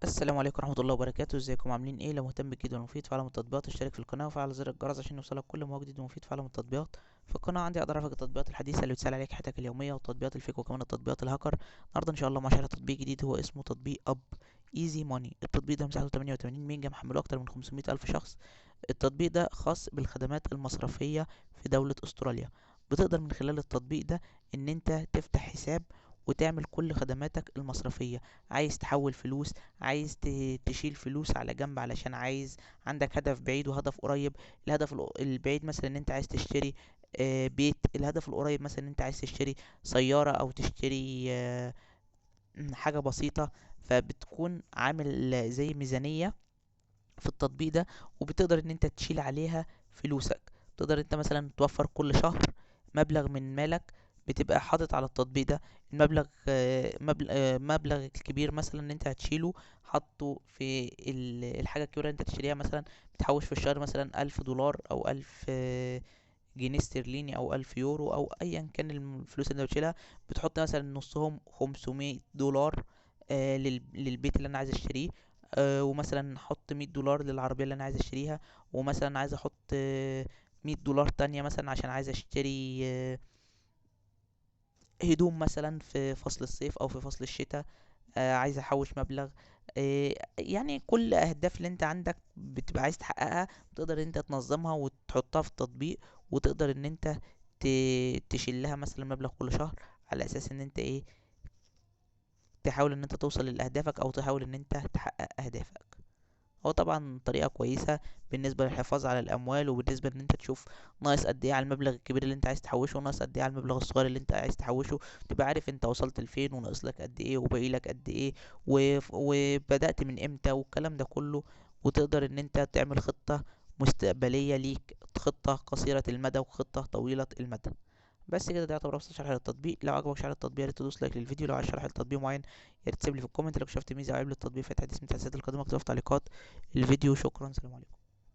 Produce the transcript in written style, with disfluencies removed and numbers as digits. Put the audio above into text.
السلام عليكم ورحمة الله وبركاته. ازيكم عاملين ايه؟ لو مهتم بالجديد والمفيد في عالم التطبيقات اشترك في القناة وفعل زر الجرس عشان يوصلك كل ما هو جديد ومفيد في عالم التطبيقات. في القناة عندي اقدر اعرفك التطبيقات الحديثة اللي بتسهل عليك حياتك اليومية والتطبيقات ال fake وكمان التطبيقات الهاكر. النهارده ان شاء الله مع شرح تطبيق جديد هو اسمه تطبيق Up Easy Money. التطبيق ده مساحته 88 ميجا، محمله اكتر من 500 الف شخص. التطبيق ده خاص بالخدمات المصرفية في دولة استراليا. بتقدر من خلال التطبيق ده ان انت تفتح حساب وتعمل كل خدماتك المصرفية. عايز تحول فلوس، عايز تشيل فلوس على جنب علشان عايز عندك هدف بعيد وهدف قريب. الهدف البعيد مثلا ان انت عايز تشتري بيت. الهدف القريب مثلا ان انت عايز تشتري سيارة او تشتري حاجة بسيطة. فبتكون عامل زي ميزانية في التطبيق ده، وبتقدر ان انت تشيل عليها فلوسك. تقدر انت مثلا توفر كل شهر مبلغ من مالك، بتبقى حاطط على التطبيق ده المبلغ، مبلغ الكبير مثلا ان انت هتشيله حاطه في الحاجة الكبيرة اللي انت تشتريها. مثلا بتحوش في الشهر مثلا 1000 دولار او 1000 جنيه استرليني او 1000 يورو او ايا كان الفلوس اللي انت بتشيلها. بتحط مثلا نصهم 500 دولار للبيت اللي انا عايز اشتريه، ومثلا احط 100 دولار للعربية اللي انا عايز اشتريها، ومثلا عايز احط 100 دولار تانية مثلا عشان عايز اشتري هدوم مثلا في فصل الصيف او في فصل الشتاء. عايز احوش مبلغ. يعني كل اهداف اللي انت عندك بتبقى عايز تحققها بتقدر انت تنظمها وتحطها في التطبيق، وتقدر ان انت تشيلها مثلا مبلغ كل شهر على اساس ان انت ايه تحاول ان انت توصل لاهدافك او تحاول ان انت تحقق اهدافك. هو طبعا طريقة كويسة بالنسبة للحفاظ على الأموال، وبالنسبة إن أنت تشوف ناقص قد إيه على المبلغ الكبير اللي أنت عايز تحوشه، وناقص قد إيه على المبلغ الصغير اللي أنت عايز تحوشه. تبقى عارف أنت وصلت لفين وناقص لك قد إيه وباقي لك قد إيه وبدأت من إمتى والكلام ده كله. وتقدر إن أنت تعمل خطة مستقبلية ليك، خطة قصيرة المدى وخطة طويلة المدى. بس كده، ده يعتبر ابسط شرح للتطبيق. لو عجبك شرح التطبيق يا ريت تدوس like للفيديو. لو عايز شرح لتطبيق معين يا ريت تسيب لي في ال comment. لو شفت ميزه او عيب للتطبيق في تحديث من التحديثات القادمه اكتبها في تعليقات الفيديو. شكرا، سلام عليكم.